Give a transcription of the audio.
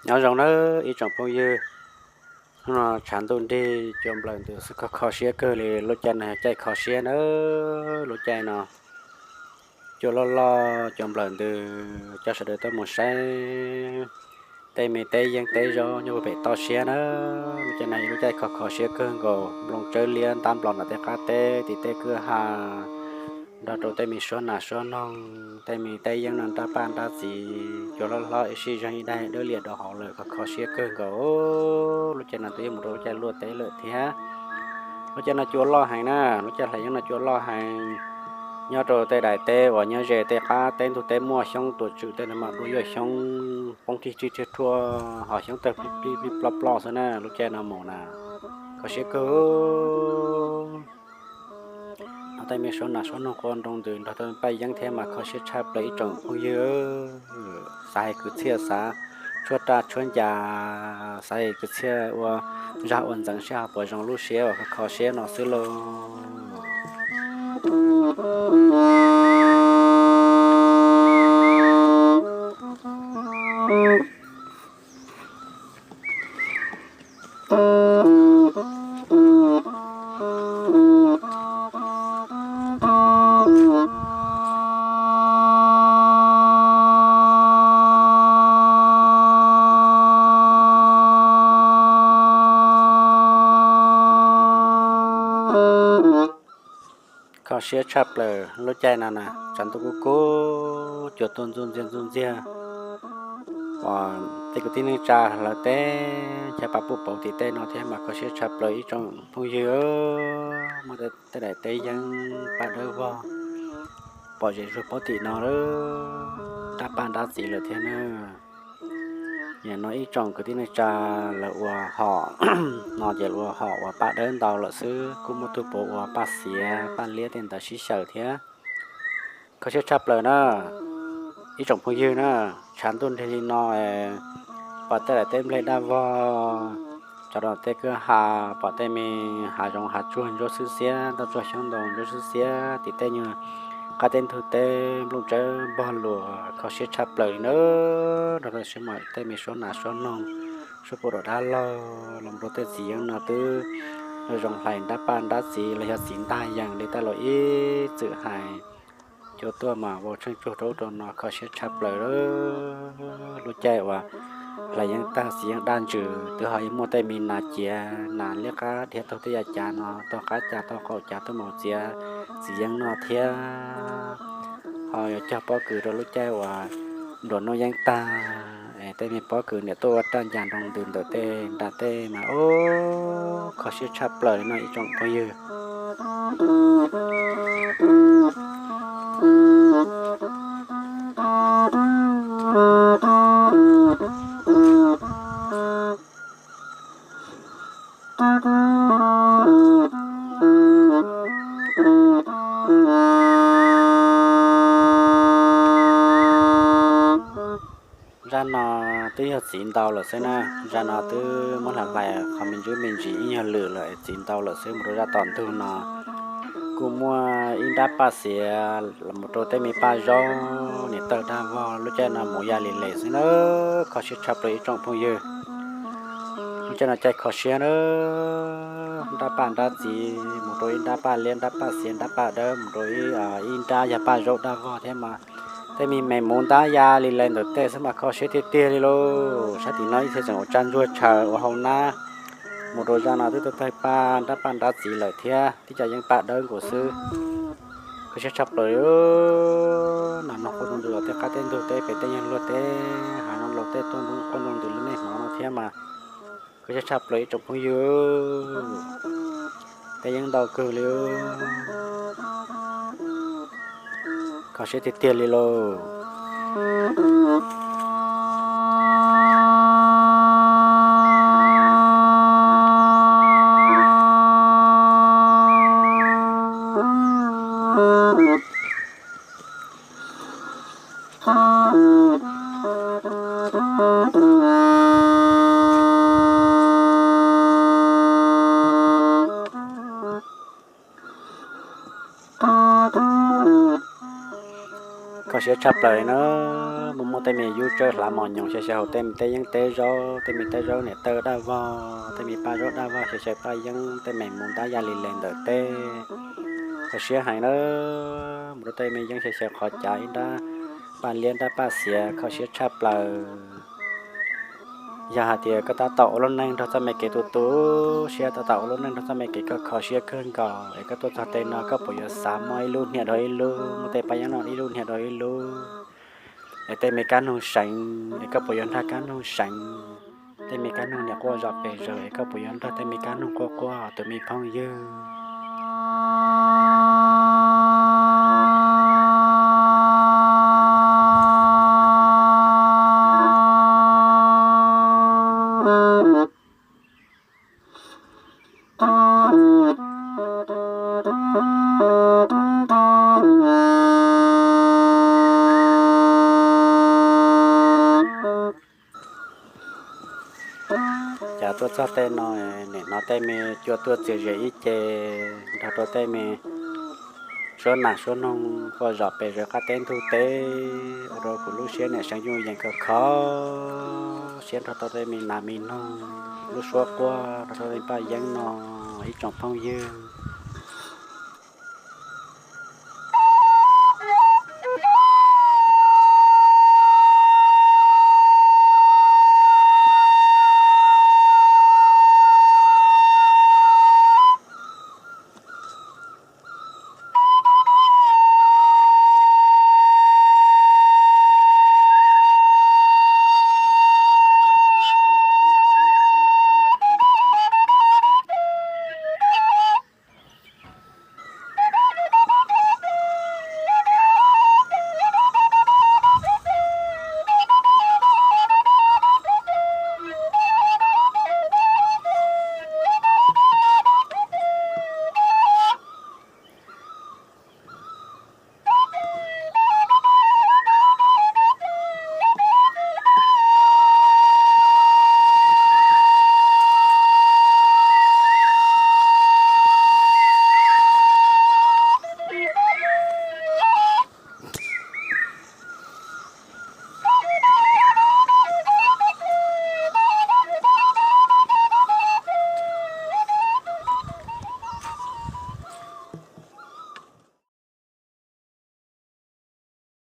Nyob zoo nawb ib tsoom phooj ywg, hnub no tshav ntuj nrig cua nplawm ntws xwb kho kho siab kawg li. Lub caij no caij kho siab nawb, lub caij no cua loj loj cua nplawm ntws coj sawv daws tuaj mus saib tej me teb yeeb teb zaub nyob puag pem toj siab na. Lub caij no yog lub caij kho kho siab kawg nkaus, nplooj tsawb liab ntab nplos ntawm tej qab teb tim tej kwj ha, nrog rau tej me suab nas suab noog, tej me teb yeeb no nrab paj nrab txiv, cua hlob hlob ib sij zeeg ib daig dawb liam rau hauv lawm, kho kho siab kawg nkaus. Lub caij no twb yuav mus rau lub caij luaj teb lawm thiab. Lub caij no cua loj heev na, lub caij hlais yeeb no cua loj heev. Nyob rau tej daim teb uas nyob ze tej qab teb ntug teb muaj xyoob tuam tswm tej no mas dua yuav xyoob poob rig rig riag ruaj, ho xyoob tawg plij plij ploj ploj xwb na. Lub caij no mus na kho siab kawg. Nrog tej me suab nas suab noog qua nroo ntws nrog tej paj yeeb thiab mas kho siab tshaj plaws ib tsoom phooj ywg. Xav hais kwv txhiaj xav tshuab raj tshuab ncas, xav hais kwv txhiaj ua zaj ua ntxeev seb ho puas zoo lub siab uas kho kho siab no xwb lauj. Kho siab tshaj plaws lub caij no na, tshav ntuj kub kub, cua tuaj ntxuj ntxiag ntxuj ntxiag. Uas tej kwv tij neej tsa hlawv teb chaw pab puj pauv tim tej no thiab mas kho siab tshaj plaws ib tsoom phooj ywg. Muaj tej daim teb yeeb paj dawb vog pom zem zuag puag tim no lawm, nrab paj nrab txiv lawm thiab na. Yam no ib tsoom kwv tij neej tsa lawv ua hom no ces lawv ua hom uas paj dawb ntau lawm xwb, kuj muaj tug puav ua paj xiav paj liab tej ntawd sib xyaw thiab. Kho siab tshaj plaws na ib tsoom phooj ywg na, tshav ntuj nrig li no, pom tej daim teb nplej daj vog, cov rau tej kwj ha, pom tej me hav zoov hav tsuag ntsuab xwb xiab, toj tsuag xyoob ntoo ntsuab xwb xiab, tim tej nyuag qab teb ntug teb nplooj tsawb npog luas, kho siab tshaj plaws li na. Nrog rau sib mam tej me suab nas suab noog, suab puv dam dab laug los rau tej txiv yeeb no twb zoo hlais nrab paj nrab txiv los yog txiv ntag yees li taj laus ib txwm hais. Cua tuaj mas vau tsheej tsuag rau ub rau no kho siab tshaj plaws. Lub caij uas hlais yeeb tag txiv yeeb daj ntsws twb ho yuav muaj tej me nas ciav nas liab qab dhia taug tej yav cav no taug qab cav taug qaum cav tuaj mus txiav txiv yeeb noj thiab. Ho yuav cog pob kws rau lub caij uas nruas noj yeeb tag, tej me pob kws niam tuaj ua raj ncas nroo ntws ntawm tej nram tej mas ub kho siab tshaj plaws li no ib tsoom phooj ywg. Zaj no twb yog txiv ntau lawm xwb na, zaj no twb muab hlais hlais qhov me ntsis me ntsis ib nyuag lwm lawm, txiv ntau lawm xwb. Mus rau zaj tom ntug no kuj muaj ib nrab paj xiav los mus rau tej me paj zaub niam tawg daj vog, lub caij no mus ya li les xwb na, kho siab tshaj plaws ib tsoom phooj ywg. Lub caij no caij kho siab na, nrab paj nrab txiv mus rau ib nrab paj liab nrab paj xiav nrab paj dawb mus rau ib nrab yog paj zaub daj vog thiab mas tej me me muv ntab ya li les ntawm tej xwb mas kho siab tiag tiag li lauj. Sab tim no ib txhia tseem ua tsaj ntsuag tshaws ua hau nab, mus rau zaj no twb tuaj tawg paj nrab paj nrab txiv lawm thiab, tib co yeeb paj dawb nkaus xwb. Kho siab tshaj plaws li. Nas noog quaj nroo ntws los tej qab teb ntug teb pem tej nyuag luag teb hav zoov laus tej tuaj nroo quaj nroo ntws li nej hnov no thiab mas kho siab tshaj plaws ib tsoom phooj ywg. Teb yeeb ntau kawg li. Kho siab tiag tiag li lauj. Kho siab tshaj plaws li na, muaj muaj Tej me yub tsawb hlav mos nyoos xyaw xyaw hauv tej me teb yeeb teb zaub, tej me teb zaub niam tawj daj vog, tej me paj zaub daj vog xyaw xyaw paj yeeb, tej me mus ntab ya li le ntawm teb, kho siab heev na. Mus rau tej me yeeb xyaw xyaw qhov cav ib nrab paj liab nrab paj xiav kho siab tshaj plaws. Yog hais tias koj tab tom ua lub neej nrog txoj me kev tu tu siab, tab tom ua lub neej nrog txoj me kev koj kho siab kawg nkaus es koj tuaj txog tej no koj puas yuav xav muaj ib lub hnia dhau ib lub, muaj tej paj yeeb no ib lub hnia dhau ib lub, es tej me kab noog seev es koj puas yuav nrog kab noog seev, tej me kab noog niam quaj zom pes zaws es koj puas yuav nrog tej me kab noog quaj quaj tus me phooj ywg. Cas tuaj txog tej no, nim no tej me cua tuaj txias zes ib ce, nrog rau tej me suab nas suab noog quaj zom pes zaws qab teb ntug teb, ua rau kuv lub siab niam seev yuj yees kawg kho siab nrog rau tej me nas me noog lub suab quaj nrog rau tej paj yeeb no. Ib tsoom phooj ywg,